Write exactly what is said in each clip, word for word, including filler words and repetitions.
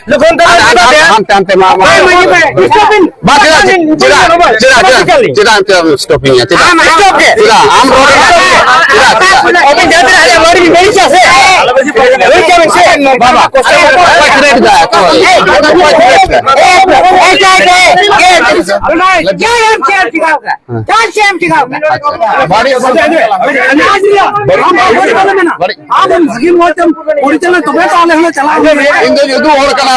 ᱞᱚᱠᱷᱚᱱ ᱛᱟᱨᱟ ᱟᱨ, ᱟᱨ, ᱪᱮᱫᱟᱜ ᱟᱨ, ᱭᱟ? ᱦᱟᱱᱛᱮ, ᱦᱟᱱᱛᱮ ᱢᱟ, ᱢᱟ, ᱦᱳᱭ, ᱢᱟᱹᱡᱷᱤ ᱵᱟᱵᱟ, stop ᱵᱤᱱ᱾ ᱵᱟ, ᱪᱮᱫᱟᱜ, ᱪᱮᱫᱟᱜ, ᱪᱮᱫᱟᱜ, ᱪᱮᱫᱟᱜ, ᱪᱮᱫᱟᱜ, ᱪᱮᱫᱟᱜ ᱮᱢ stop ᱤᱧᱟ? ᱪᱮᱫᱟᱜ? ᱟᱢ stop ᱜᱮ᱾ ᱪᱮᱫᱟᱜ? ᱟᱢ ᱨᱚᱲ ᱮᱫᱟ? ᱪᱮᱫᱟᱜ, ᱪᱮᱫᱟᱜ? ᱟᱹᱵᱤᱱ ᱡᱟᱦᱟᱸ ᱛᱤᱱᱟᱹᱜ ᱟᱞᱮ ᱵᱟᱹᱲᱤᱡ ᱵᱤᱱ ᱵᱟᱹᱲᱤᱡᱟ ᱥᱮ, ᱵᱟᱹᱲᱤᱡ ᱠᱟᱜ ᱵᱤᱱ ᱥᱮ᱾ ᱵᱟᱵᱟ, ᱚᱠᱚᱭ threat ᱫᱟ? ᱚᱠᱚᱭ? ᱚᱠᱚᱭ threat ᱫᱟ? ᱪᱮᱫ ᱮᱢ ᱪᱤᱠᱟᱹᱣ ᱠᱟᱜᱼᱟ? ᱪᱮᱫ ᱮᱢ ᱪᱤᱠᱟᱹᱣ ᱠᱟᱜᱼᱟ? ᱟᱪᱪᱷᱟ᱾ ᱵᱟᱹᱲᱤᱡ ᱵᱟᱹᱲᱤᱡ᱾ ᱟᱢ ᱵᱷᱟᱹᱜᱤ ᱢᱚᱡᱽ ᱮᱢ ᱯᱚᱨᱤᱪᱟᱞᱚᱱᱟ, ᱛᱚᱵᱮ ᱛᱚ ᱟᱞᱮ ᱦᱚᱸᱞᱮ ᱪᱟᱞᱟᱜᱼᱟ᱾ ᱤᱧ ᱫᱚ ᱧᱩᱫᱩ ᱦᱚᱲ ᱠᱟᱱᱟ᱾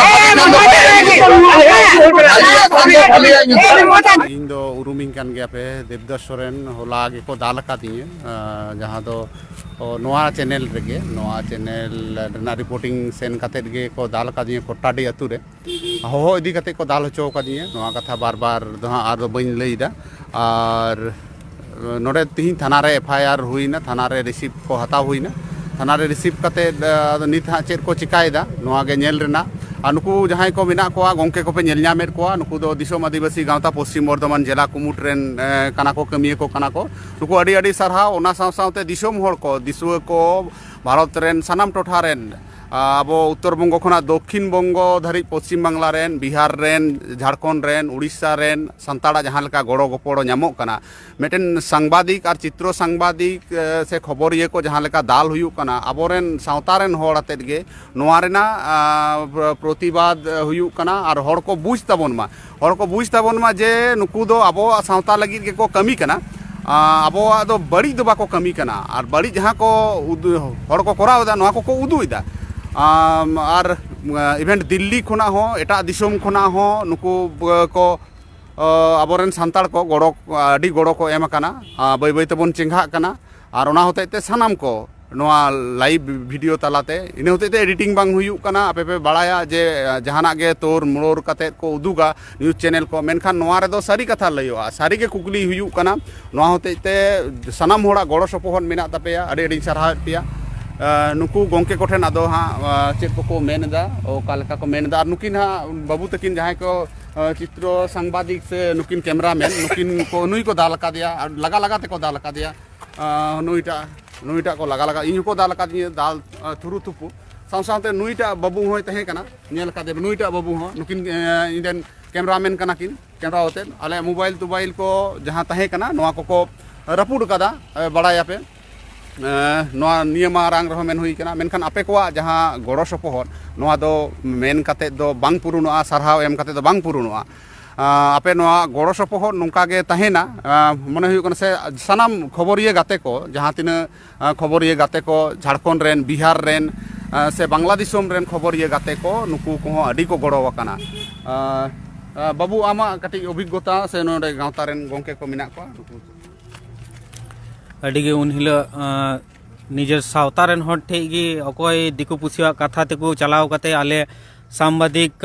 ᱟᱞᱮᱭᱟᱜ ᱠᱷᱟᱱ ᱫᱚ ᱠᱷᱟᱹᱞᱤᱭᱟᱜ ᱧᱩᱫᱩ᱾ ᱤᱧ ᱫᱚ ᱩᱨᱩᱢᱤᱧ ᱠᱟᱱ ᱜᱮᱭᱟ ᱯᱮ, ᱫᱮᱵᱫᱟᱥ ᱥᱚᱨᱮᱱ᱾ ᱦᱚᱞᱟ ᱜᱮᱠᱚ ᱫᱟᱞ ᱟᱠᱟᱫᱤᱧᱟᱹ, ᱟᱸ, ᱡᱟᱦᱟᱸ ᱫᱚ, ᱚ, ᱱᱚᱣᱟ channel ᱨᱮᱜᱮ, ᱱᱚᱣᱟ channel ᱨᱮᱱᱟᱜ reporting ᱥᱮᱱ ᱠᱟᱛᱮᱫ ᱜᱮᱠᱚ ᱫᱟᱞ ᱟᱠᱟᱫᱤᱧᱟᱹ ᱠᱚᱴᱟᱰᱤ ᱟᱹᱛᱩ ᱨᱮ᱾ ᱦᱚᱦᱚ ᱤᱫᱤ ᱠᱟᱛᱮᱫ ᱠᱚ ᱫᱟᱞ ᱦᱚᱪᱚ ᱟᱠᱟᱫᱤᱧᱟᱹ᱾ ᱱᱚᱣᱟ ᱠᱟᱛᱷᱟ ᱵᱟᱨ ᱵᱟᱨ ᱫᱚ ᱦᱟᱸᱜ ᱟᱨ ᱫᱚ ᱵᱟᱹᱧ ᱞᱟᱹᱭᱫᱟ᱾ ᱟᱨ ᱱᱚᱰᱮ ᱛᱤᱦᱤᱧ ᱛᱷᱟᱱᱟ ᱨᱮ FIR ᱦᱩᱭᱱᱟ, ᱛᱷᱟᱱᱟ ᱨᱮ receipt ᱠᱚ ᱦᱟᱛᱟᱣ ᱦᱩᱭᱱᱟ᱾ ᱛᱷᱟᱱᱟ ᱨᱮ receipt ᱠᱟᱛᱮᱫ, ᱟᱫᱚ ᱱᱤᱛ ᱦᱟᱸᱜ ᱪᱮᱫ ᱠᱚ ᱪᱤᱠᱟᱭᱮᱫᱟ, ᱱᱚᱣᱟ ᱜᱮ ᱧᱮᱞ ᱨᱮᱱᱟᱜ᱾ ᱟᱨ ᱱᱩᱠᱩ ᱡᱟᱦᱟᱸᱭ ᱠᱚ ᱢᱮᱱᱟᱜ ᱠᱚᱣᱟ, ᱜᱚᱢᱠᱮ ᱠᱚᱯᱮ ᱧᱮᱞ ᱧᱟᱢᱮᱫ ᱠᱚᱣᱟ, ᱱᱩᱠᱩ ᱫᱚ ᱫᱤᱥᱚᱢ ᱟᱹᱫᱤᱵᱟᱹᱥᱤ ᱜᱟᱶᱛᱟ ᱯᱚᱥᱪᱤᱢ ᱵᱚᱨᱫᱷᱚᱢᱟᱱ ᱡᱮᱞᱟ ᱠᱩᱢᱩᱴ ᱨᱮᱱ, ᱮ, ᱠᱟᱱᱟ ᱠᱚ, ᱠᱟᱹᱢᱤᱭᱟᱹ ᱠᱚ ᱠᱟᱱᱟ ᱠᱚ᱾ ᱱᱩᱠᱩ ᱟᱹᱰᱤ ᱟᱹᱰᱤ ᱥᱟᱨᱦᱟᱣ᱾ ᱚᱱᱟ ᱥᱟᱶ ᱥᱟᱶᱛᱮ ᱫᱤᱥᱚᱢ ᱦᱚᱲ ᱠᱚ, ᱫᱤᱥᱩᱣᱟᱹ ᱠᱚ, ᱵᱷᱟᱨᱚᱛ ᱨᱮᱱ ᱥᱟᱱᱟᱢ ᱴᱚᱴᱷᱟ ᱨᱮᱱ, ᱟ, ᱟᱵᱚ ᱩᱛᱛᱚᱨ ᱵᱚᱝᱜᱚ ᱠᱷᱚᱱᱟᱜ ᱫᱚᱠᱠᱷᱤᱱ ᱵᱚᱝᱜᱚ ᱫᱷᱟᱹᱨᱤᱡ, ᱯᱚᱥᱪᱤᱢ ᱵᱟᱝᱞᱟ ᱨᱮᱱ, ᱵᱤᱦᱟᱨ ᱨᱮᱱ, ᱡᱷᱟᱲᱠᱷᱚᱸᱰ ᱨᱮᱱ, ᱩᱲᱤᱥᱥᱟ ᱨᱮᱱ, ᱥᱟᱱᱛᱟᱲᱟᱜ ᱡᱟᱦᱟᱸ ᱞᱮᱠᱟ ᱜᱚᱲᱚ ᱜᱚᱯᱚᱲᱚ ᱧᱟᱢᱚᱜ ᱠᱟᱱᱟ, ᱢᱤᱫᱴᱮᱱ ᱥᱟᱝᱵᱟᱫᱤᱠ ᱟᱨ ᱪᱤᱛᱨᱚ ᱥᱟᱝᱵᱟᱫᱤᱠ, ᱮ, ᱥᱮ ᱠᱷᱚᱵᱚᱨᱤᱭᱟᱹ ᱠᱚ ᱡᱟᱦᱟᱸ ᱞᱮᱠᱟ ᱫᱟᱞ ᱦᱩᱭᱩᱜ ᱠᱟᱱᱟ, ᱟᱵᱚᱨᱮᱱ ᱥᱟᱶᱛᱟ ᱨᱮᱱ ᱦᱚᱲ ᱟᱛᱮᱫ ᱜᱮ ᱱᱚᱣᱟ ᱨᱮᱱᱟᱜ, ᱟ, ᱯᱨᱚ-, ᱯᱨᱚᱛᱤᱵᱟᱫ, ᱮ, ᱦᱩᱭᱩᱜ ᱠᱟᱱᱟ᱾ ᱟᱨ ᱦᱚᱲ ᱠᱚ ᱵᱩᱡᱽ ᱛᱟᱵᱚᱱ ᱢᱟ, ᱦᱚᱲ ᱠᱚ ᱵᱩᱡᱽ ᱛᱟᱵᱚᱱ ᱢᱟ ᱡᱮ ᱱᱩᱠᱩ ᱫᱚ ᱟᱵᱚᱣᱟᱜ ᱥᱟᱶᱛᱟ ᱞᱟᱹᱜᱤᱫ ᱜᱮᱠᱚ ᱠᱟᱹᱢᱤ ᱠᱟᱱᱟ, ᱟ, ᱟᱵᱚᱣᱟᱜ ᱫᱚ ᱵᱟᱹᱲᱤᱡ ᱫᱚ ᱵᱟᱠᱚ ᱠᱟᱹᱢᱤ ᱠᱟᱱᱟ᱾ ᱟᱨ ᱵᱟᱹᱲᱤᱡ ᱡᱟᱦᱟᱸ ᱠᱚ ᱩᱫᱩ-, ᱦᱚᱲ ᱠᱚ ᱠᱚᱨᱟᱣ ᱮᱫᱟ, ᱱᱚᱣᱟ ᱠᱚᱠᱚ ᱩᱫᱩᱜ ᱮᱫᱟ᱾ ᱟᱢ, ᱟᱨ, ᱟ, even ᱫᱤᱞᱞᱤ ᱠᱷᱚᱱᱟᱜ ᱦᱚᱸ, ᱮᱴᱟᱜ ᱫᱤᱥᱚᱢ ᱠᱷᱚᱱᱟᱜ ᱦᱚᱸ ᱱᱩᱠᱩ, ᱟ, ᱠᱚ ᱚ, ᱟᱵᱚᱨᱮᱱ ᱥᱟᱱᱛᱟᱲ ᱠᱚ ᱜᱚᱲᱚ, ᱟᱹᱰᱤ ᱜᱚᱲᱚ ᱠᱚ ᱮᱢ ᱟᱠᱟᱱᱟ᱾ ᱟ, ᱵᱟᱹᱭ ᱵᱟᱹᱭ ᱛᱮᱵᱚᱱ ᱪᱮᱸᱜᱷᱟᱜ ᱠᱟᱱᱟ᱾ ᱟᱨ ᱚᱱᱟ ᱦᱚᱛᱮᱡ ᱛᱮ ᱥᱟᱱᱟᱢ ᱠᱚ ᱱᱚᱣᱟ live video ᱛᱟᱞᱟᱛᱮ, ᱤᱱᱟᱹ ᱦᱚᱛᱮᱡ ᱛᱮ editing ᱵᱟᱝ ᱦᱩᱭᱩᱜ ᱠᱟᱱᱟ᱾ ᱟᱯᱮ ᱯᱮ ᱵᱟᱲᱟᱭᱟ ᱡᱮ, ᱟ, ᱡᱟᱦᱟᱱᱟᱜ ᱜᱮ ᱛᱳᱨ ᱢᱳᱲ ᱠᱟᱛᱮᱫ ᱠᱚ ᱩᱫᱩᱜᱟ news channel ᱠᱚ, ᱢᱮᱱᱠᱷᱟᱱ ᱱᱚᱣᱟ ᱨᱮᱫᱚ ᱥᱟᱹᱨᱤ ᱠᱟᱛᱷᱟ ᱞᱟᱹᱭᱚᱜᱼᱟ, ᱥᱟᱹᱨᱤ ᱜᱮ ᱠᱩᱠᱞᱤ ᱦᱩᱭᱩᱜ ᱠᱟᱱᱟ᱾ ᱱᱚᱣᱟ ᱦᱚᱛᱮᱡ ᱛᱮ ᱥᱟᱱᱟᱢ ᱦᱚᱲᱟᱜ ᱜᱚᱲᱚ ᱥᱚᱯᱚᱦᱚᱫ ᱢᱮᱱᱟᱜ ᱛᱟᱯᱮᱭᱟ, ᱟᱹᱰᱤ ᱟᱹᱰᱤᱧ ᱥᱟᱨᱦᱟᱣᱮᱫ ᱯᱮᱭᱟ᱾ ᱟ, ᱱᱩᱠᱩ ᱜᱚᱢᱠᱮ ᱠᱚᱴᱷᱮᱱ ᱟᱫᱚ ᱦᱟᱸᱜ, ᱟ, ᱪᱮᱫ ᱠᱚᱠᱚ ᱢᱮᱱ ᱮᱫᱟ, ᱚᱠᱟ ᱞᱮᱠᱟ ᱠᱚ ᱢᱮᱱ ᱮᱫᱟ, ᱟᱨ ᱱᱩᱠᱤᱱ ᱦᱟᱸᱜ ᱵᱟᱹᱵᱩ ᱛᱟᱹᱠᱤᱱ ᱡᱟᱦᱟᱸᱭ ᱠᱚ ᱟ, ᱪᱤᱛᱨᱚ ᱥᱟᱝᱵᱟᱫᱤᱠ ᱥᱮ ᱱᱩᱠᱤᱱ cameraman, ᱱᱩᱠᱤᱱ ᱠᱚ, ᱱᱩᱭ ᱠᱚ ᱫᱟᱞ ᱟᱠᱟᱫᱮᱭᱟ, ᱟᱨ ᱞᱟᱜᱟ ᱞᱟᱜᱟ ᱛᱮᱠᱚ ᱫᱟᱞ ᱟᱠᱟᱫᱮᱭᱟ᱾ ᱟ, ᱱᱩᱭᱴᱟᱜ, ᱱᱩᱭᱴᱟᱜ ᱠᱚ ᱞᱟᱜᱟ ᱞᱟᱜᱟ, ᱤᱧ ᱦᱚᱸᱠᱚ ᱫᱟᱞ ᱟᱠᱟᱫᱤᱧᱟᱹ, ᱫᱟᱞ, ᱟ, ᱛᱷᱩᱨᱩ ᱛᱷᱩᱯᱩ᱾ ᱥᱟᱶ ᱥᱟᱶᱛᱮ ᱱᱩᱭᱴᱟᱜ ᱵᱟᱹᱵᱩ ᱦᱚᱸᱭ ᱛᱟᱦᱮᱸ ᱠᱟᱱᱟ, ᱧᱮᱞ ᱠᱟᱫᱮ ᱱᱩᱭᱴᱟᱜ ᱵᱟᱹᱵᱩ ᱦᱚᱸ, ᱱᱩᱠᱤᱱ ᱤᱧᱨᱮᱱ ᱠᱮᱢᱨᱟᱢᱮᱱ ᱠᱟᱱᱟ ᱠᱤᱱ᱾ ᱠᱮᱢᱨᱟ ᱟᱛᱮᱫ ᱟᱞᱮ ᱢᱳᱵᱟᱭᱤᱞ ᱴᱳᱵᱟᱭᱤᱞ ᱠᱚ ᱡᱟᱦᱟᱸ ᱛᱟᱦᱮᱸ ᱠᱟᱱᱟ, ᱱᱚᱣᱟ ᱠᱚᱠᱚ ᱨᱟᱹᱯᱩᱫ ᱠᱟᱫᱟ᱾ ᱵᱟᱲᱟᱭᱟᱯᱮ, ᱱᱚᱣᱟ ᱱᱤᱭᱟᱹ ᱢᱟᱨᱟᱝ ᱨᱮᱦᱚᱸ ᱢᱮᱱ ᱦᱩᱭ ᱠᱟᱱᱟ, ᱢᱮᱱᱠᱷᱟᱱ ᱟᱯᱮ ᱠᱚᱣᱟᱜ ᱡᱟᱦᱟᱸ ᱜᱚᱲᱚ ᱥᱚᱯᱚᱦᱚᱫ, ᱱᱚᱣᱟ ᱫᱚ ᱢᱮᱱ ᱠᱟᱛᱮᱫ ᱫᱚ ᱵᱟᱝ ᱯᱩᱨᱩᱱᱚᱜᱼᱟ, ᱥᱟᱨᱦᱟᱣ ᱮᱢ ᱠᱟᱛᱮᱫ ᱫᱚ ᱵᱟᱝ ᱯᱩᱨᱩᱱᱚᱜᱼᱟ᱾ ᱟᱯᱮ ᱱᱚᱣᱟ ᱜᱚᱲᱚ ᱥᱚᱯᱚᱦᱚᱫ ᱱᱚᱝᱠᱟ ᱜᱮ ᱛᱟᱦᱮᱱᱟ᱾ ᱢᱚᱱᱮ ᱦᱩᱭᱩᱜ ᱠᱟᱱᱟ ᱥᱮ ᱥᱟᱱᱟᱢ ᱠᱷᱚᱵᱚᱨᱤᱭᱟᱹ ᱜᱟᱛᱮ ᱠᱚ, ᱡᱟᱦᱟᱸ ᱛᱤᱱᱟᱹᱜ ᱠᱷᱚᱵᱚᱨᱤᱭᱟᱹ ᱜᱟᱛᱮ ᱠᱚ ᱡᱷᱟᱲᱠᱷᱚᱸᱰ ᱨᱮᱱ, ᱵᱤᱦᱟᱨ ᱨᱮᱱ, ᱥᱮ ᱵᱟᱝᱞᱟ ᱫᱤᱥᱚᱢ ᱨᱮᱱ ᱠᱷᱚᱵᱚᱨᱤᱭᱟᱹ ᱜᱟᱛᱮ ᱠᱚ, ᱱᱩᱠᱩ ᱠᱚᱦᱚᱸ ᱟᱹᱰᱤ ᱠᱚ ᱜᱚᱲᱚ ᱟᱠᱟᱱᱟ᱾ ᱵᱟᱹᱵᱩ, ᱟᱢᱟᱜ ᱠᱟᱹᱴᱤᱡ ᱚᱵᱷᱤᱜᱽᱜᱚᱛᱟ ᱥᱮ ᱱᱚᱰᱮ ᱜᱟᱶᱛᱟ ᱨᱮᱱ ᱜᱚᱢᱠᱮ ᱠᱚ ᱢᱮᱱᱟᱜ ᱠᱚᱣᱟ, ᱱᱩᱠᱩ? ᱟᱹᱰᱤ ᱜᱮ ᱩᱱ ᱦᱤᱞᱳᱜ ᱱᱤᱡᱮᱨ ᱥᱟᱶᱛᱟ ᱨᱮᱱ ᱦᱚᱲ ᱴᱷᱮᱡ ᱜᱮ ᱚᱠᱚᱭ ᱫᱤᱠᱩ ᱯᱩᱥᱤᱭᱟᱜ ᱠᱟᱛᱷᱟ ᱛᱮᱠᱚ ᱪᱟᱞᱟᱣ ᱠᱟᱛᱮ ᱟᱞᱮ ᱥᱟᱢᱵᱟᱫᱤᱠ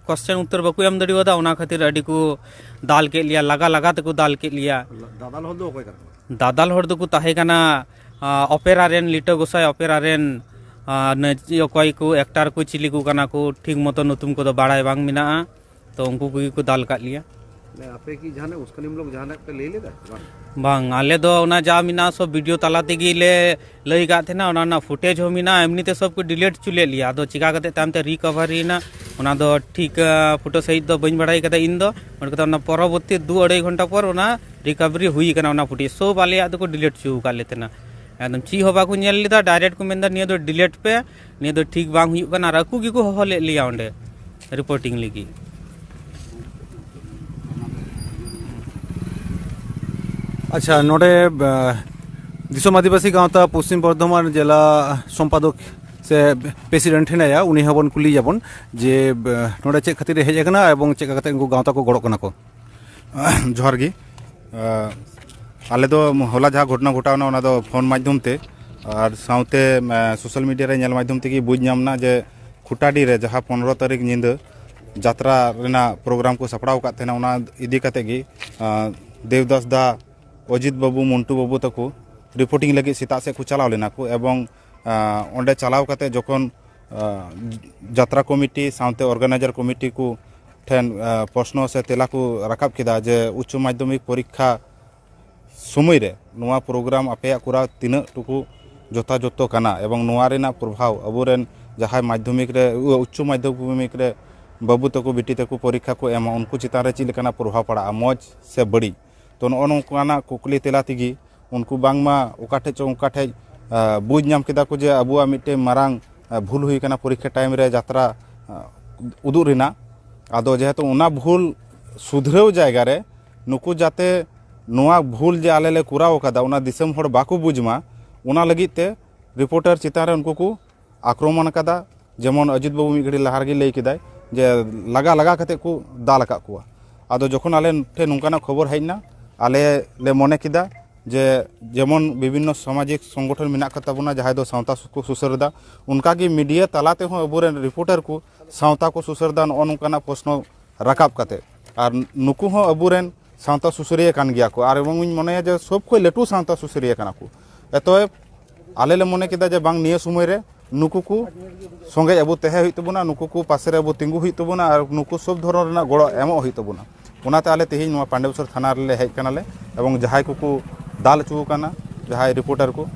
ᱠᱚᱥᱪᱮᱱ ᱩᱛᱛᱚᱨ ᱵᱟᱠᱚ ᱮᱢ ᱫᱟᱲᱮᱣᱟᱫᱟ, ᱚᱱᱟ ᱠᱷᱟᱹᱛᱤᱨ ᱟᱹᱰᱤ ᱠᱚ ᱫᱟᱞ ᱠᱮᱫ ᱞᱮᱭᱟ, ᱞᱟᱜᱟ ᱞᱟᱜᱟ ᱛᱮᱠᱚ ᱫᱟᱞ ᱠᱮᱫ ᱞᱮᱭᱟ᱾ ᱫᱟᱫᱟᱞ ᱦᱚᱲ ᱫᱚ ᱚᱠᱚᱭ ᱠᱟᱱᱟ? ᱫᱟᱫᱟᱞ ᱦᱚᱲ ᱫᱚᱠᱚ ᱛᱟᱦᱮᱸ ᱠᱟᱱᱟ ᱚᱯᱮᱨᱟ ᱨᱮᱱ, ᱞᱤᱴᱟᱹ ᱜᱚᱸᱥᱟᱭ ᱚᱯᱮᱨᱟ ᱨᱮᱱ ᱚᱠᱚᱭ ᱠᱚ ᱮᱠᱴᱟᱨ ᱠᱚ ᱪᱤᱞᱤ ᱠᱚ ᱠᱟᱱᱟ ᱠᱚ, ᱴᱷᱤᱠ ᱢᱚᱛᱚ ᱧᱩᱛᱩᱢ ᱠᱚᱫᱚ ᱵᱟᱲᱟᱭ ᱵᱟᱝ ᱢᱮᱱᱟᱜᱼᱟ᱾ ᱛᱚ ᱩᱱᱠᱩ ᱠᱚᱜᱮ ᱠᱚ ᱫᱟᱞ ᱠᱟᱫ ᱞᱮᱭᱟ᱾ ᱟᱯᱮ ᱠᱤ ᱡᱟᱦᱟᱱᱟᱜ ᱩᱥᱠᱟᱱᱤᱢᱩᱞᱚᱠ ᱡᱟᱦᱟᱱᱟᱜ ᱯᱮ ᱞᱟᱹᱭ ᱞᱮᱫᱟ ᱥᱮ ᱵᱟᱝ? ᱵᱟᱝ, ᱟᱞᱮ ᱫᱚ ᱚᱱᱟ ᱡᱟ ᱢᱮᱱᱟᱜᱼᱟ ᱥᱚᱵ ᱵᱷᱤᱰᱤᱭᱳ ᱛᱟᱞᱟ ᱛᱮᱜᱮ ᱞᱮ ᱞᱟᱹᱭ ᱠᱟᱫ ᱛᱟᱦᱮᱱᱟ, ᱚᱱᱟ ᱨᱮᱱᱟᱜ ᱯᱷᱩᱴᱮᱡᱽ ᱦᱚᱸ ᱢᱮᱱᱟᱜᱼᱟ, ᱮᱢᱱᱤ ᱛᱮ ᱥᱚᱵ ᱠᱚ ᱰᱤᱞᱤᱴ ᱦᱚᱪᱚ ᱞᱮᱫ ᱞᱮᱭᱟ᱾ ᱟᱫᱚ ᱪᱤᱠᱟ ᱠᱟᱛᱮ ᱛᱟᱭᱚᱢ ᱛᱮ ᱨᱤᱠᱟᱵᱷᱟᱨᱤ ᱮᱱᱟ, ᱚᱱᱟ ᱫᱚ ᱴᱷᱤᱠ ᱯᱷᱳᱴᱳ ᱥᱟᱹᱦᱤᱡ ᱫᱚ ᱵᱟᱹᱧ ᱵᱟᱲᱟᱭ ᱠᱟᱫᱟ ᱤᱧ ᱫᱚ᱾ ᱚᱱᱟ ᱠᱟᱛᱮ ᱚᱱᱟ ᱯᱚᱨᱚᱵᱚᱨᱛᱤ ᱫᱩ ᱟᱹᱲᱟᱹᱭ ᱜᱷᱚᱱᱴᱟ ᱯᱚᱨ ᱚᱱᱟ ᱨᱤᱠᱟᱵᱷᱟᱨᱤ ᱦᱩᱭ ᱠᱟᱱᱟ, ᱚᱱᱟ ᱯᱷᱩᱴᱮᱡᱽ ᱥᱚᱵ ᱟᱞᱮᱭᱟᱜ ᱫᱚᱠᱚ ᱰᱤᱞᱤᱴ ᱦᱚᱪᱚ ᱟᱠᱟᱫ ᱞᱮ ᱛᱟᱦᱮᱱᱟ᱾ ᱮᱠᱫᱚᱢ ᱪᱮᱫ ᱦᱚᱸ ᱵᱟᱠᱚ ᱧᱮᱞ ᱞᱮᱫᱟ, ᱰᱟᱭᱨᱮᱠᱴ ᱠᱚ ᱢᱮᱱᱫᱟ ᱱᱤᱭᱟᱹ ᱫᱚ ᱰᱤᱞᱤᱴ ᱯᱮ, ᱱᱤᱭᱟᱹ ᱫᱚ ᱴᱷᱤᱠ ᱵᱟᱝ ᱦᱩᱭᱩᱜ ᱠᱟᱱᱟ᱾ ᱟᱨ ᱟᱠᱚ ᱜᱮᱠᱚ ᱦᱚᱦᱚ ᱞᱮᱫ ᱞᱮᱭᱟ ᱚᱸᱰᱮ ᱨᱤᱯᱳᱨᱴᱤᱝ ᱞᱟᱹᱜᱤᱫ᱾ ᱟᱪᱪᱷᱟ, ᱱᱚᱰᱮ ᱫᱤᱥᱚᱢ ᱟᱹᱫᱤᱵᱟᱹᱥᱤ ᱜᱟᱶᱛᱟ ᱯᱚᱥᱪᱤᱢ ᱵᱚᱨᱫᱷᱚᱢᱟᱱ ᱡᱮᱞᱟ ᱥᱚᱢᱯᱟᱫᱚᱠ ᱥᱮ ᱯᱨᱮᱥᱤᱰᱮᱱᱴ ᱦᱮᱱᱟᱭᱟ, ᱩᱱᱤ ᱦᱚᱸᱵᱚᱱ ᱠᱩᱞᱤᱭᱮᱭᱟᱵᱚᱱ ᱡᱮ ᱱᱚᱰᱮ ᱪᱮᱫ ᱠᱷᱟᱹᱛᱤᱨ ᱮ ᱦᱮᱡ ᱟᱠᱟᱱᱟ ᱮᱵᱚᱝ ᱪᱮᱫ ᱠᱟᱛᱮ ᱩᱱᱠᱩ ᱜᱟᱶᱛᱟ ᱠᱚ ᱜᱚᱲᱚᱜ ᱠᱟᱱᱟ ᱠᱚ᱾ ᱡᱚᱦᱟᱨ ᱜᱮ᱾ ᱟᱞᱮ ᱫᱚ ᱦᱚᱞᱟ ᱡᱟᱦᱟᱸ ᱜᱷᱚᱴᱚᱱᱟ ᱜᱷᱚᱴᱟᱣᱱᱟ, ᱚᱱᱟ ᱫᱚ ᱯᱷᱳᱱ ᱢᱟᱫᱽᱫᱷᱚᱢ ᱛᱮ ᱟᱨ ᱥᱟᱶᱛᱮ ᱥᱳᱥᱟᱞ ᱢᱤᱰᱤᱭᱟ ᱨᱮ ᱧᱮᱞ ᱢᱟᱫᱽᱫᱷᱚᱢ ᱛᱮᱜᱮ ᱵᱩᱡᱽ ᱧᱟᱢ ᱮᱱᱟ ᱡᱮ ᱠᱷᱩᱴᱟᱰᱤ ᱨᱮ ᱡᱟᱦᱟᱸ ᱯᱚᱱᱨᱚ ᱛᱟᱹᱨᱤᱠᱷ ᱧᱤᱫᱟᱹ ᱡᱟᱛᱨᱟ ᱨᱮᱱᱟᱜ ᱯᱨᱳᱜᱨᱟᱢ ᱠᱚ ᱥᱟᱯᱲᱟᱣ ᱟᱠᱟᱫ ᱛᱟᱦᱮᱱᱟ, ᱚᱱᱟ ᱤᱫᱤ ᱠᱟᱛᱮ ᱜᱮ ᱫᱮᱵᱽᱫᱟᱥ ᱫᱟ, ᱚᱡᱤᱛ ᱵᱟᱹᱵᱩ, ᱢᱚᱱᱴᱩ ᱵᱟᱹᱵᱩ ᱛᱟᱠᱚ ᱨᱤᱯᱳᱨᱴᱤᱝ ᱞᱟᱹᱜᱤᱫ ᱥᱮᱛᱟᱜ ᱥᱮᱫ ᱠᱚ ᱪᱟᱞᱟᱣ ᱞᱮᱱᱟ ᱠᱚ ᱮᱵᱚᱝ ᱚᱸᱰᱮ ᱪᱟᱞᱟᱣ ᱠᱟᱛᱮ ᱡᱚᱠᱷᱚᱱ ᱡᱟᱛᱨᱟ ᱠᱚᱢᱤᱴᱤ ᱥᱟᱶᱛᱮ ᱚᱨᱜᱟᱱᱟᱭᱡᱟᱨ ᱠᱚᱢᱤᱴᱤ ᱠᱚ ᱴᱷᱮᱱ ᱯᱨᱚᱥᱱᱚ ᱥᱮ ᱛᱮᱞᱟ ᱠᱚ ᱨᱟᱠᱟᱵ ᱠᱮᱫᱟ ᱡᱮ ᱩᱪᱪᱚ ᱢᱟᱫᱽᱫᱷᱚᱢᱤᱠ ᱯᱚᱨᱤᱠᱠᱷᱟ ᱥᱚᱢᱚᱭ ᱨᱮ ᱱᱚᱣᱟ ᱯᱨᱳᱜᱨᱟᱢ ᱟᱯᱮᱭᱟᱜ ᱠᱚᱨᱟᱣ ᱛᱤᱱᱟᱹᱜ ᱴᱩᱠᱩ ᱡᱚᱛᱷᱟᱡᱚᱛᱷᱚ ᱠᱟᱱᱟ ᱮᱵᱚᱝ ᱱᱚᱣᱟ ᱨᱮᱱᱟᱜ ᱯᱨᱚᱵᱷᱟᱵᱽ ᱟᱵᱚᱨᱮᱱ ᱡᱟᱦᱟᱸᱭ ᱢᱟᱫᱽᱫᱷᱚᱢᱤᱠ ᱨᱮ, ᱩ-, ᱩᱪᱪᱚ ᱢᱟᱫᱽᱫᱷᱚᱢᱤᱠ ᱨᱮ ᱵᱟᱹᱵᱩ ᱛᱟᱠᱚ ᱵᱤᱴᱤ ᱛᱟᱠᱚ ᱯᱚᱨᱤᱠᱠᱷᱟ ᱠᱚ ᱮᱢᱟ, ᱩᱱᱠᱩ ᱪᱮᱛᱟᱱ ᱨᱮ ᱪᱮᱫ ᱞᱮᱠᱟᱱᱟᱜ ᱯᱨᱚᱵᱷᱟᱵᱽ ᱯᱟᱲᱟᱜᱼᱟ, ᱢᱚᱡᱽ ᱥᱮ ᱵᱟᱹᱲᱤᱡ? ᱛᱚ, ᱱᱚᱜᱼᱚ ᱱᱚᱝᱠᱟᱱᱟᱜ ᱠᱩᱠᱞᱤ ᱛᱮᱞᱟ ᱛᱮᱜᱮ ᱩᱱᱠᱩ ᱵᱟᱝᱢᱟ ᱚᱠᱟ ᱴᱷᱮᱡ ᱪᱚ ᱚᱱᱠᱟ ᱴᱷᱮᱡ, ᱟ, ᱵᱩᱡᱽ ᱧᱟᱢ ᱠᱮᱫᱟ ᱠᱚ ᱡᱮ ᱟᱵᱚᱣᱟᱜ ᱢᱤᱫᱴᱮᱱ ᱢᱟᱨᱟᱝ, ᱟ, ᱵᱷᱩᱞ ᱦᱩᱭ ᱠᱟᱱᱟ ᱯᱚᱨᱤᱠᱠᱷᱟ time ᱨᱮ ᱡᱟᱛᱨᱟ, ᱟ, ᱩᱫᱩᱜ ᱨᱮᱱᱟᱜ᱾ ᱟᱫᱚ ᱡᱮᱦᱮᱛᱩ ᱚᱱᱟ ᱵᱷᱩᱞ ᱥᱩᱫᱷᱨᱟᱹᱣ ᱡᱟᱭᱜᱟ ᱨᱮ ᱱᱩᱠᱩ ᱡᱟᱛᱮ ᱱᱚᱣᱟ ᱵᱷᱩᱞ ᱡᱮ ᱟᱞᱮ ᱞᱮ ᱠᱚᱨᱟᱣ ᱟᱠᱟᱫᱟ, ᱚᱱᱟ ᱫᱤᱥᱚᱢ ᱦᱚᱲ ᱵᱟᱠᱚ ᱵᱩᱡᱽ ᱢᱟ, ᱚᱱᱟ ᱞᱟᱹᱜᱤᱫ ᱛᱮ reporter ᱪᱮᱛᱟᱱ ᱨᱮ ᱩᱱᱠᱩ ᱠᱚ ᱟᱠᱨᱚᱢᱚᱱ ᱟᱠᱟᱫᱟ᱾ ᱡᱮᱢᱚᱱ ᱚᱡᱤᱛ ᱵᱟᱹᱵᱩ ᱢᱤᱫ ᱜᱷᱟᱹᱲᱤ ᱞᱟᱦᱟ ᱨᱮᱜᱮ ᱞᱟᱹᱭ ᱠᱮᱫᱟᱭ ᱡᱮ ᱞᱟᱜᱟ ᱞᱟᱜᱟ ᱠᱟᱛᱮ ᱠᱚ ᱫᱟᱞ ᱟᱠᱟᱫ ᱠᱚᱣᱟ᱾ ᱟᱫᱚ ᱡᱚᱠᱷᱚᱱ ᱟᱞᱮ ᱴᱷᱮᱱ ᱱᱚᱝᱠᱟᱱᱟᱜ ᱠᱷᱚᱵᱚᱨ ᱦᱮᱡ ᱮᱱᱟ, ᱟᱞᱮ ᱞᱮ ᱢᱚᱱᱮ ᱠᱮᱫᱟ ᱡᱮ ᱡᱮᱢᱚᱱ ᱵᱤᱵᱷᱤᱱᱱᱚ ᱥᱟᱢᱟᱡᱤᱠ ᱥᱚᱝᱜᱚᱴᱷᱚᱱ ᱢᱮᱱᱟᱜ ᱟᱠᱟᱫ ᱛᱟᱵᱚᱱᱟ, ᱡᱟᱦᱟᱸᱭ ᱫᱚ ᱥᱟᱶᱛᱟ ᱥᱩ-, ᱠᱚ ᱥᱩᱥᱟᱹᱨ ᱮᱫᱟ, ᱚᱱᱠᱟᱜᱮ media ᱛᱟᱞᱟ ᱛᱮᱦᱚᱸ ᱟᱵᱚᱨᱮᱱ reporter ᱠᱚ ᱥᱟᱶᱛᱟ ᱠᱚ ᱥᱩᱥᱟᱹᱨ ᱮᱫᱟ, ᱱᱚᱜᱼᱚ ᱱᱚᱝᱠᱟᱱᱟᱜ ᱯᱨᱚᱥᱱᱚ ᱨᱟᱠᱟᱵ ᱠᱟᱛᱮ᱾ ᱟᱨ ᱱᱩᱠᱩ ᱦᱚᱸ ᱟᱵᱚᱨᱮᱱ ᱥᱟᱶᱛᱟ ᱥᱩᱥᱟᱹᱨᱤᱭᱟᱹ ᱠᱟᱱ ᱜᱮᱭᱟ ᱠᱚ, ᱟᱨ ᱮᱵᱚᱝ ᱤᱧ ᱢᱚᱱᱮᱭᱟ ᱡᱮ ᱥᱚᱵ ᱠᱷᱚᱱ ᱞᱟᱹᱴᱩ ᱥᱟᱶᱛᱟ ᱥᱩᱥᱟᱹᱨᱤᱭᱟᱹ ᱠᱟᱱᱟ ᱠᱚ᱾ ᱚᱛᱚᱮᱵ ᱟᱞᱮ ᱞᱮ ᱢᱚᱱᱮ ᱠᱮᱫᱟ ᱡᱮ ᱵᱟᱝ, ᱱᱤᱭᱟᱹ ᱥᱚᱢᱚᱭ ᱨᱮ ᱱᱩᱠᱩ ᱠᱚ ᱥᱚᱸᱜᱮ ᱟᱵᱚ ᱛᱟᱦᱮᱸ ᱦᱩᱭᱩᱜ ᱛᱟᱵᱚᱱᱟ, ᱱᱩᱠᱩ ᱠᱚ ᱯᱟᱥᱮ ᱨᱮ ᱟᱵᱚ ᱛᱤᱸᱜᱩ ᱦᱩᱭᱩᱜ ᱛᱟᱵᱚᱱᱟ ᱟᱨ ᱱᱩᱠᱩ ᱥᱚᱵ ᱫᱷᱚᱨᱚᱱ ᱨᱮᱱᱟᱜ ᱜᱚᱲᱚ ᱮᱢᱚᱜ ᱦᱩᱭᱩᱜ ᱛᱟᱵᱚᱱᱟ᱾ ᱚᱱᱟᱛᱮ ᱟᱞᱮ ᱛᱮᱦᱮᱧ ᱱᱚᱣᱟ ᱯᱟᱱᱰᱮᱵᱥᱚᱨ ᱛᱷᱟᱱᱟ ᱨᱮᱞᱮ ᱦᱮᱡ ᱠᱟᱱᱟᱞᱮ ᱮᱵᱚᱝ ᱡᱟᱦᱟᱸᱭ ᱠᱚᱠᱚ ᱫᱟᱞ ᱦᱚᱪᱚ ᱟᱠᱟᱱᱟ, ᱡᱟᱦᱟᱸᱭ reporter ᱠᱚ,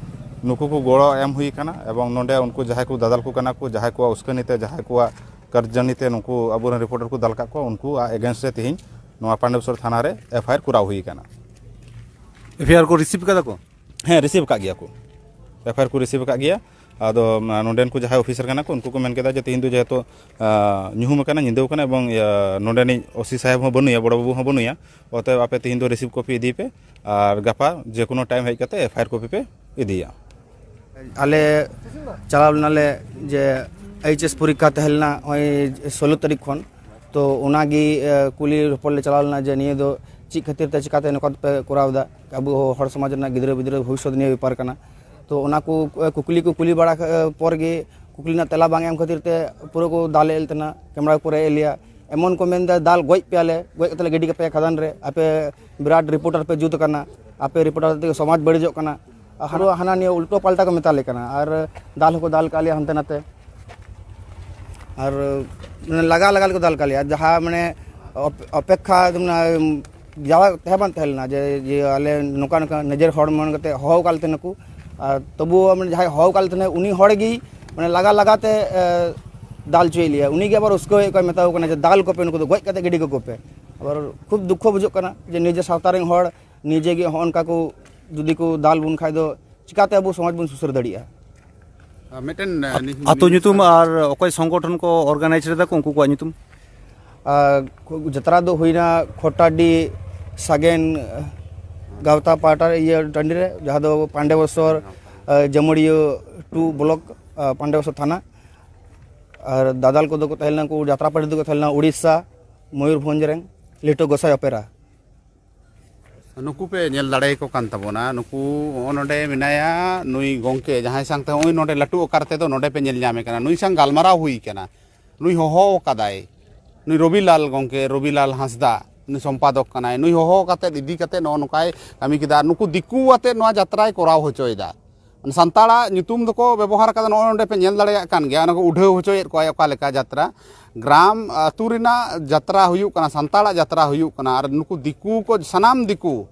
ᱱᱩᱠᱩ ᱠᱚ ᱜᱚᱲᱚ ᱮᱢ ᱦᱩᱭ ᱟᱠᱟᱱᱟ ᱮᱵᱚᱝ ᱱᱚᱰᱮ ᱩᱱᱠᱩ ᱡᱟᱦᱟᱸᱭ ᱠᱚ ᱫᱟᱫᱟᱞ ᱠᱚ ᱠᱟᱱᱟ ᱠᱚ, ᱡᱟᱦᱟᱸᱭ ᱠᱚᱣᱟᱜ ᱩᱥᱠᱟᱹᱱᱤ ᱛᱮ, ᱡᱟᱦᱟᱸᱭ ᱠᱚᱣᱟᱜ ᱠᱟᱨᱡᱟᱱᱤ ᱛᱮ ᱱᱩᱠᱩ ᱟᱵᱚᱨᱮᱱ reporter ᱠᱚ ᱫᱟᱞ ᱟᱠᱟᱫ ᱠᱚᱣᱟ, ᱩᱱᱠᱩᱣᱟᱜ against ᱨᱮ ᱛᱮᱦᱮᱧ ᱱᱚᱣᱟ ᱯᱟᱱᱰᱮᱵᱥᱚᱨ ᱛᱷᱟᱱᱟ ᱨᱮ FIR ᱠᱚᱨᱟᱣ ᱦᱩᱭ ᱟᱠᱟᱱᱟ᱾ FIR ᱠᱚ receive ᱠᱟᱫᱟ ᱠᱚ? ᱦᱮᱸ, receive ᱟᱠᱟᱫ ᱜᱮᱭᱟ ᱠᱚ, FIR ᱠᱚ receive ᱟᱠᱟᱫ ᱜᱮᱭᱟ᱾ ᱟᱫᱚ, ᱟᱸ, ᱱᱚᱰᱮᱱ ᱠᱚ ᱡᱟᱦᱟᱸᱭ officer ᱠᱟᱱᱟ ᱠᱚ, ᱩᱱᱠᱩ ᱠᱚ ᱢᱮᱱ ᱠᱮᱫᱟ ᱡᱮ ᱛᱮᱦᱮᱧ ᱫᱚ ᱡᱮᱦᱮᱛᱩ, ᱟᱸ, ᱧᱩᱦᱩᱢ ᱟᱠᱟᱱᱟ, ᱧᱤᱫᱟᱹ ᱟᱠᱟᱱᱟ ᱮᱵᱚᱝ, ᱤᱭᱟᱹ, ᱱᱚᱰᱮᱱᱤᱡ OC ᱥᱟᱦᱮᱵᱽ ᱦᱚᱸ ᱵᱟᱹᱱᱩᱭᱟ, ᱵᱚᱲᱚ ᱵᱟᱹᱵᱩ ᱦᱚᱸ ᱵᱟᱹᱱᱩᱭᱟ, ᱚᱛᱚᱮᱵ ᱟᱯᱮ ᱛᱮᱦᱮᱧ ᱫᱚ receive copy ᱤᱫᱤᱭ ᱯᱮ ᱟᱨ ᱜᱟᱯᱟ ᱡᱮᱠᱳᱱᱳ time ᱦᱮᱡ ᱠᱟᱛᱮ FIR copy ᱯᱮ ᱤᱫᱤᱭᱟ᱾ ᱟᱞᱮ ᱪᱟᱞᱟᱣ ᱞᱮᱱᱟᱞᱮ ᱡᱮ HS ᱯᱚᱨᱤᱠᱠᱷᱟ ᱛᱟᱦᱮᱸ ᱞᱮᱱᱟ ᱱᱚᱜᱼᱚᱭ ᱥᱳᱞᱳ ᱛᱟᱹᱨᱤᱠᱷ ᱠᱷᱚᱱ, ᱛᱚ ᱚᱱᱟᱜᱮ, ᱮ, ᱠᱩᱞᱤ ᱨᱚᱯᱚᱲ ᱞᱮ ᱪᱟᱞᱟᱣ ᱞᱮᱱᱟ ᱡᱮ ᱱᱤᱭᱟᱹ ᱫᱚ ᱪᱮᱫ ᱠᱷᱟᱹᱛᱤᱨ ᱛᱮ ᱪᱤᱠᱟᱛᱮ ᱱᱚᱝᱠᱟ ᱯᱮ ᱠᱚᱨᱟᱣ ᱮᱫᱟ, ᱟᱵᱚ ᱦᱚᱲ ᱥᱚᱢᱟᱡᱽ ᱨᱮᱱᱟᱜ ᱜᱤᱫᱽᱨᱟᱹ ᱯᱤᱫᱽᱨᱟᱹ ᱵᱷᱚᱵᱤᱥᱥᱚᱛ ᱱᱤᱭᱟᱹ ᱵᱮᱯᱟᱨ ᱠᱟᱱᱟ᱾ ᱛᱚ ᱚᱱᱟ ᱠᱚ, ᱮ, ᱠᱩᱠᱞᱤ ᱠᱚ ᱠᱩᱞᱤ ᱵᱟᱲᱟ, ᱮ, ᱯᱚᱨ ᱜᱮ ᱠᱩᱠᱞᱤ ᱨᱮᱱᱟᱜ ᱛᱮᱞᱟ ᱵᱟᱝ ᱮᱢ ᱠᱷᱟᱹᱛᱤᱨ ᱛᱮ ᱯᱩᱨᱟᱹ ᱠᱚ ᱫᱟᱞ ᱮᱫ ᱞᱮ ᱛᱟᱦᱮᱱᱟ, ᱠᱮᱢᱨᱟ ᱠᱚ ᱨᱮᱡ ᱮᱫ ᱞᱮᱭᱟ, ᱮᱢᱚᱱ ᱠᱚ ᱢᱮᱱᱫᱟ ᱫᱟᱞ ᱜᱚᱡ ᱯᱮᱭᱟᱞᱮ, ᱜᱚᱡ ᱠᱟᱛᱮ ᱞᱮ ᱜᱤᱰᱤ ᱠᱟᱯᱮᱭᱟ ᱠᱷᱟᱫᱟᱱ ᱨᱮ, ᱟᱯᱮ ᱵᱤᱨᱟᱴ reporter ᱯᱮ ᱡᱩᱛ ᱟᱠᱟᱱᱟ, ᱟᱯᱮ reporter ᱛᱮᱜᱮ ᱥᱚᱢᱟᱡᱽ ᱵᱟᱹᱲᱤᱡᱚᱜ ᱠᱟᱱᱟ᱾ ᱟᱨ ᱦᱟᱱᱟ ᱱᱤᱭᱟᱹ ᱩᱞᱴᱟᱹ ᱯᱟᱞᱴᱟ ᱠᱚ ᱢᱮᱛᱟ ᱞᱮ ᱠᱟᱱᱟ ᱟᱨ ᱫᱟᱞ ᱦᱚᱸᱠᱚ ᱫᱟᱞ ᱠᱟᱜ ᱞᱮᱭᱟ ᱦᱟᱱᱛᱮ ᱱᱟᱛᱮ᱾ ᱟᱨ ᱢᱟᱱᱮ ᱞᱟᱜᱟ ᱞᱟᱜᱟ ᱞᱮᱠᱚ ᱫᱟᱞ ᱠᱟᱜ ᱞᱮᱭᱟ, ᱡᱟᱦᱟᱸ ᱢᱟᱱᱮ ᱚᱯ-, ᱚᱯᱮᱠᱠᱷᱟ ᱢᱟᱱᱮ ᱡᱟᱣᱟ ᱛᱟᱦᱮᱸ ᱵᱟᱝ ᱛᱟᱦᱮᱸ ᱞᱮᱱᱟ ᱡᱮ, ᱡᱮ ᱟᱞᱮ ᱱᱚᱝᱠᱟ ᱱᱚᱝᱠᱟ ᱱᱤᱡᱮᱨ ᱦᱚᱲ ᱢᱚᱱᱮ ᱠᱟᱛᱮ ᱦᱚᱦᱚ ᱟᱠᱟᱫ ᱞᱮ ᱛᱟᱦᱮᱱᱟᱠᱚ᱾ ᱟᱨ ᱛᱚᱵᱩ ᱢᱟᱱᱮ ᱡᱟᱦᱟᱸᱭ ᱦᱚᱦᱚ ᱟᱠᱟᱫ ᱞᱮ ᱛᱟᱦᱮᱱᱟ, ᱩᱱᱤ ᱦᱚᱲ ᱜᱮ ᱢᱟᱱᱮ ᱞᱟᱜᱟ ᱞᱟᱜᱟ ᱛᱮ, ᱮ, ᱫᱟᱞ ᱦᱚᱪᱚᱭᱮᱫ ᱞᱮᱭᱟ᱾ ᱩᱱᱤ ᱜᱮ ᱟᱵᱟᱨ ᱩᱥᱠᱟᱹᱣᱮᱫ ᱠᱚᱣᱟᱭ, ᱢᱮᱛᱟ ᱠᱚ ᱠᱟᱱᱟ ᱡᱮ, "ᱫᱟᱞ ᱠᱚᱯᱮ, ᱱᱩᱠᱩ ᱫᱚ ᱜᱚᱡ ᱠᱟᱛᱮ ᱜᱤᱰᱤ ᱠᱟᱠᱚ ᱯᱮ᱾" ᱟᱵᱟᱨ ᱠᱷᱩᱵ ᱫᱩᱠᱠᱷᱚ ᱵᱩᱡᱷᱟᱹᱜ ᱠᱟᱱᱟ ᱡᱮ ᱱᱤᱡᱮ ᱥᱟᱶᱛᱟ ᱨᱮᱱ ᱦᱚᱲ ᱱᱤᱡᱮ ᱜᱮ ᱦᱚᱸᱜᱼᱚ ᱱᱚᱝᱠᱟ ᱠᱚ ᱡᱩᱫᱤ ᱠᱚ ᱫᱟᱞ ᱵᱚᱱ ᱠᱷᱟᱡ ᱫᱚ ᱪᱤᱠᱟᱛᱮ ᱟᱵᱚ ᱥᱚᱢᱟᱡᱽ ᱵᱚᱱ ᱥᱩᱥᱟᱹᱨ ᱫᱟᱲᱮᱭᱟᱜᱼᱟ? ᱟᱨ ᱢᱤᱫᱴᱮᱱ, ᱟᱹ, ᱱᱤ-, ᱟᱛᱳ ᱱᱤ- ᱧᱩᱛᱩᱢ ᱟᱨ ᱚᱠᱚᱭ ᱥᱚᱝᱜᱚᱴᱷᱚᱱ ᱠᱚ organize ᱨᱮᱫᱟ ᱠᱚ, ᱩᱱᱠᱩ ᱠᱚᱣᱟᱜ ᱧᱩᱛᱩᱢ? ᱟᱨ ᱠᱷᱩ-, ᱡᱟᱛᱨᱟ ᱫᱚ ᱦᱩᱭᱱᱟ ᱠᱷᱚᱴᱟᱰᱤ ᱥᱟᱜᱮᱱ ᱜᱟᱶᱛᱟ ᱯᱟᱦᱴᱟ ᱨᱮ, ᱤᱭᱟᱹ ᱴᱟᱺᱰᱤ ᱨᱮ, ᱡᱟᱦᱟᱸ ᱫᱚ ᱯᱟᱱᱰᱮ ᱵᱚᱥᱚᱨ, ᱟᱨ ᱡᱟᱹᱢᱟᱹᱲᱤᱭᱟᱹ ᱴᱩ ᱵᱞᱚᱠ, ᱟᱨ ᱯᱟᱱᱰᱮ ᱵᱚᱥᱚᱨ ᱛᱷᱟᱱᱟ᱾ ᱟᱨ ᱫᱟᱫᱟᱞ ᱠᱚᱫᱚ ᱠᱚ ᱛᱟᱦᱮᱸ ᱞᱮᱱᱟ, ᱩᱱᱠᱩ ᱡᱟᱛᱨᱟ ᱯᱟᱹᱴᱤ ᱫᱚᱠᱚ ᱛᱟᱦᱮᱸ ᱞᱮᱱᱟ ᱩᱲᱤᱥᱥᱟ, ᱢᱚᱭᱩᱨᱵᱷᱚᱸᱡᱽ ᱨᱮᱱ ᱞᱤᱴᱟᱹ ᱜᱚᱸᱥᱟᱭ ᱚᱯᱮᱨᱟ᱾ ᱱᱩᱠᱩ ᱯᱮ ᱧᱮᱞ ᱫᱟᱲᱮᱭᱟᱠᱚ ᱠᱟᱱ ᱛᱟᱵᱚᱱᱟ᱾ ᱱᱩᱠᱩ ᱱᱚᱜᱼᱚ ᱱᱚᱰᱮ ᱢᱮᱱᱟᱭᱟ ᱱᱩᱭ ᱜᱚᱢᱠᱮ, ᱡᱟᱦᱟᱸᱭ ᱥᱟᱝᱛᱮ ᱱᱚᱜᱼᱚᱭ ᱱᱚᱰᱮ ᱞᱟᱹᱴᱩ ᱟᱠᱟᱨ ᱛᱮᱫᱚ ᱱᱚᱰᱮ ᱯᱮ ᱧᱮᱞ ᱧᱟᱢᱮ ᱠᱟᱱᱟ᱾ ᱱᱩᱭ ᱥᱟᱝ ᱜᱟᱞᱢᱟᱨᱟᱣ ᱦᱩᱭ ᱠᱟᱱᱟ, ᱱᱩᱭ ᱦᱚᱦᱚ ᱟᱠᱟᱫᱟᱭ, ᱱᱩᱭ ᱨᱚᱵᱤᱞᱟᱞ ᱜᱚᱢᱠᱮ, ᱨᱚᱵᱤᱞᱟᱞ ᱦᱟᱸᱥᱫᱟ, ᱱᱩᱭ ᱥᱚᱢᱯᱟᱫᱚᱠ ᱠᱟᱱᱟᱭ᱾ ᱱᱩᱭ ᱦᱚᱦᱚ ᱠᱟᱛᱮᱫ ᱤᱫᱤ ᱠᱟᱛᱮᱫ ᱱᱚᱜᱼᱚ ᱱᱚᱝᱠᱟᱭ ᱠᱟᱹᱢᱤ ᱠᱮᱫᱟ᱾ ᱟᱨ ᱱᱩᱠᱩ ᱫᱤᱠᱩ ᱟᱛᱮᱫ ᱱᱚᱣᱟ ᱡᱟᱛᱨᱟᱭ ᱠᱚᱨᱟᱣ ᱦᱚᱪᱚᱭᱮᱫᱟ᱾ ᱢᱟᱱᱮ ᱥᱟᱱᱛᱟᱲᱟᱜ ᱧᱩᱛᱩᱢ ᱫᱚᱠᱚ ᱵᱮᱵᱚᱦᱟᱨ ᱠᱟᱫᱟ, ᱱᱚᱜᱼᱚᱭ ᱱᱚᱰᱮ ᱯᱮ ᱧᱮᱞ ᱫᱟᱲᱮᱭᱟᱜ ᱠᱟᱱ ᱜᱮᱭᱟ, ᱚᱱᱟ ᱠᱚ ᱩᱰᱷᱟᱹᱣ ᱦᱚᱪᱚᱭᱮᱫ ᱠᱚᱣᱟ ᱚᱠᱟ ᱞᱮᱠᱟ ᱡᱟᱛᱨᱟ᱾ ᱜᱨᱟᱢ ᱟᱹᱛᱩ ᱨᱮᱱᱟᱜ ᱡᱟᱛᱨᱟ ᱦᱩᱭᱩᱜ ᱠᱟᱱᱟ, ᱥᱟᱱᱛᱟᱲᱟᱜ ᱡᱟᱛᱨᱟ ᱦᱩᱭᱩᱜ ᱠᱟᱱᱟ, ᱟᱨ ᱱᱩᱠᱩ ᱫᱤᱠᱩ ᱠᱚ, ᱥᱟᱱᱟᱢ ᱫᱤᱠᱩ,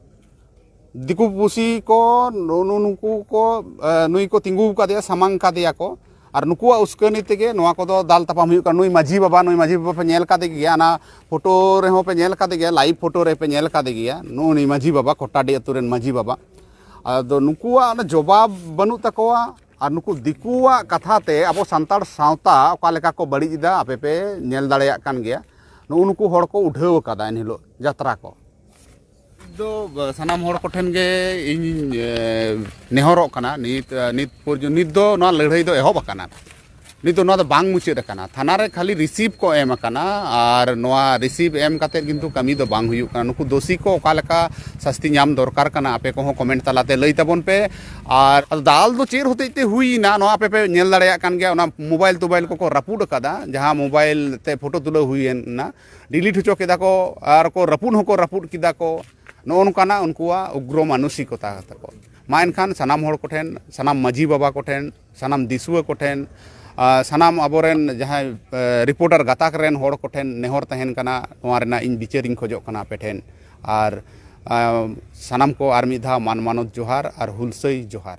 ᱫᱤᱠᱩ ᱯᱩᱥᱤ ᱠᱚ, ᱱᱩ-, ᱱᱩ-, ᱱᱩᱠᱩ ᱠᱚ, ᱮ, ᱱᱩᱭ ᱠᱚ ᱛᱤᱸᱜᱩ ᱟᱠᱟᱫᱮᱭᱟ, ᱥᱟᱢᱟᱝ ᱠᱟᱫᱮᱭᱟ ᱠᱚ, ᱟᱨ ᱱᱩᱠᱩᱣᱟᱜ ᱩᱥᱠᱟᱹᱱᱤ ᱛᱮᱜᱮ ᱱᱚᱣᱟ ᱠᱚᱫᱚ ᱫᱟᱞ ᱛᱟᱯᱟᱢ ᱦᱩᱭᱩᱜ ᱠᱟᱱᱟ᱾ ᱱᱩᱭ ᱢᱟᱹᱡᱷᱤ ᱵᱟᱵᱟ, ᱱᱩᱭ ᱢᱟᱹᱡᱷᱤ ᱵᱟᱵᱟ ᱯᱮ ᱧᱮᱞ ᱠᱟᱫᱮ ᱜᱮᱭᱟ, ᱚᱱᱟ ᱯᱷᱳᱴᱳ ᱨᱮᱦᱚᱸ ᱯᱮ ᱧᱮᱞ ᱠᱟᱫᱮ ᱜᱮᱭᱟ, live ᱯᱷᱳᱴᱳ ᱨᱮ ᱯᱮ ᱧᱮᱞ ᱠᱟᱫᱮ ᱜᱮᱭᱟ, ᱱᱩᱜᱼᱩ ᱱᱩᱭ ᱢᱟᱹᱡᱷᱤ ᱵᱟᱵᱟ, ᱠᱷᱚᱴᱟᱰᱤ ᱟᱹᱛᱩ ᱨᱮᱱ ᱢᱟᱹᱡᱷᱤ ᱵᱟᱵᱟ᱾ ᱟᱫᱚ ᱱᱩᱠᱩᱣᱟᱜ ᱚᱱᱟ ᱡᱚᱵᱟᱵ ᱵᱟᱹᱱᱩᱜ ᱛᱟᱠᱚᱣᱟ᱾ ᱟᱨ ᱱᱩᱠᱩ ᱫᱤᱠᱩᱣᱟᱜ ᱠᱟᱛᱷᱟ ᱛᱮ ᱟᱵᱚ ᱥᱟᱱᱛᱟᱲ ᱥᱟᱶᱛᱟ ᱚᱠᱟ ᱞᱮᱠᱟ ᱠᱚ ᱵᱟᱹᱲᱤᱡ ᱮᱫᱟ, ᱟᱯᱮ ᱯᱮ ᱧᱮᱞ ᱫᱟᱲᱮᱭᱟᱜ ᱠᱟᱱ ᱜᱮᱭᱟ᱾ ᱱᱩᱜᱼᱩ ᱱᱩᱠᱩ ᱦᱚᱲ ᱠᱚ ᱩᱰᱷᱟᱹᱣ ᱟᱠᱟᱫᱟ ᱮᱱᱦᱤᱞᱳᱜ ᱡᱟᱛᱨᱟ ᱠᱚ᱾ ᱫᱚ, ᱥᱟᱱᱟᱢ ᱦᱚᱲ ᱠᱚᱴᱷᱮᱱ ᱜᱮ ᱤᱧᱤᱧ, ᱮ, ᱱᱮᱦᱚᱨᱚᱜ ᱠᱟᱱᱟ, ᱱᱤᱛ, ᱱᱤᱛ ᱯᱚᱨᱡᱚᱱ-, ᱱᱤᱛ ᱫᱚ ᱱᱚᱣᱟ ᱞᱟᱹᱲᱦᱟᱹᱭ ᱫᱚ ᱮᱦᱚᱵ ᱟᱠᱟᱱᱟ᱾ ᱱᱤᱛ ᱫᱚ ᱱᱚᱣᱟ ᱫᱚ ᱵᱟᱝ ᱢᱩᱪᱟᱹᱫ ᱟᱠᱟᱱᱟ᱾ ᱛᱷᱟᱱᱟ ᱨᱮ ᱠᱷᱟᱹᱞᱤ receipt ᱠᱚ ᱮᱢ ᱟᱠᱟᱱᱟ, ᱟᱨ ᱱᱚᱣᱟ receipt ᱮᱢ ᱠᱟᱛᱮᱫ ᱠᱤᱱᱛᱩ ᱠᱟᱹᱢᱤ ᱫᱚ ᱵᱟᱝ ᱦᱩᱭᱩᱜ ᱠᱟᱱᱟ᱾ ᱱᱩᱠᱩ ᱫᱳᱥᱤ ᱠᱚ ᱚᱠᱟ ᱞᱮᱠᱟ ᱥᱟᱹᱥᱛᱤ ᱧᱟᱢ ᱫᱚᱨᱠᱟᱨ ᱠᱟᱱᱟ, ᱟᱯᱮ ᱠᱚᱦᱚᱸ comment ᱛᱟᱞᱟᱛᱮ ᱞᱟᱹᱭ ᱛᱟᱵᱚᱱ ᱯᱮ᱾ ᱟᱨ ᱫᱟᱞ ᱫᱚ ᱪᱮᱫ ᱦᱚᱛᱮᱡ ᱛᱮ ᱦᱩᱭ ᱮᱱᱟ, ᱱᱚᱣᱟ ᱟᱯᱮ ᱯᱮ ᱧᱮᱞ ᱫᱟᱲᱮᱭᱟᱜ ᱠᱟᱱ ᱜᱮᱭᱟ, ᱚᱱᱟ mobile ᱴᱳᱵᱟᱭᱤᱞ ᱠᱚᱠᱚ ᱨᱟᱹᱯᱩᱫ ᱟᱠᱟᱫᱟ, ᱡᱟᱦᱟᱸ mobile ᱛᱮ ᱯᱷᱳᱴᱳ ᱛᱩᱞᱟᱹᱣ ᱦᱩᱭ ᱮᱱᱟ, delete ᱦᱚᱪᱚ ᱠᱮᱫᱟ ᱠᱚ, ᱟᱨ ᱠᱚ ᱨᱟᱹᱯᱩᱫ ᱦᱚᱸᱠᱚ ᱨᱟᱹᱯᱩᱫ ᱠᱮᱫᱟ ᱠᱚ᱾ ᱱᱚᱜᱼᱚ ᱱᱚᱝᱠᱟᱱᱟᱜ ᱩᱱᱠᱩᱣᱟᱜ ᱩᱜᱽᱨᱚ ᱢᱟᱱᱚᱥᱤᱠᱚᱛᱟ ᱛᱟᱠᱚ᱾ ᱢᱟ ᱮᱱᱠᱷᱟᱱ ᱥᱟᱱᱟᱢ ᱦᱚᱲ ᱠᱚᱴᱷᱮᱱ, ᱥᱟᱱᱟᱢ ᱢᱟᱹᱡᱷᱤ ᱵᱟᱵᱟ ᱠᱚᱴᱷᱮᱱ, ᱥᱟᱱᱟᱢ ᱫᱤᱥᱩᱣᱟᱹ ᱠᱚᱴᱷᱮᱱ, ᱟᱨ ᱥᱟᱱᱟᱢ ᱟᱵᱚᱨᱮᱱ ᱡᱟᱦᱟᱸᱭ, ᱮ, reporter ᱜᱟᱛᱟᱠ ᱨᱮᱱ ᱦᱚᱲ ᱠᱚᱴᱷᱮᱱ ᱱᱮᱦᱚᱨ ᱛᱟᱦᱮᱱ ᱠᱟᱱᱟ, ᱱᱚᱣᱟ ᱨᱮᱱᱟᱜ ᱤᱧ ᱵᱤᱪᱟᱹᱨᱤᱧ ᱠᱷᱚᱡᱚᱜ ᱠᱟᱱᱟ ᱟᱯᱮ ᱴᱷᱮᱱ᱾ ᱟᱨ, ᱟ, ᱥᱟᱱᱟᱢ ᱠᱚ ᱟᱨ ᱢᱤᱫ ᱫᱷᱟᱣ ᱢᱟᱱ ᱢᱟᱱᱚᱛ ᱡᱚᱦᱟᱨ ᱟᱨ ᱦᱩᱞᱥᱟᱹᱭ ᱡᱚᱦᱟᱨ᱾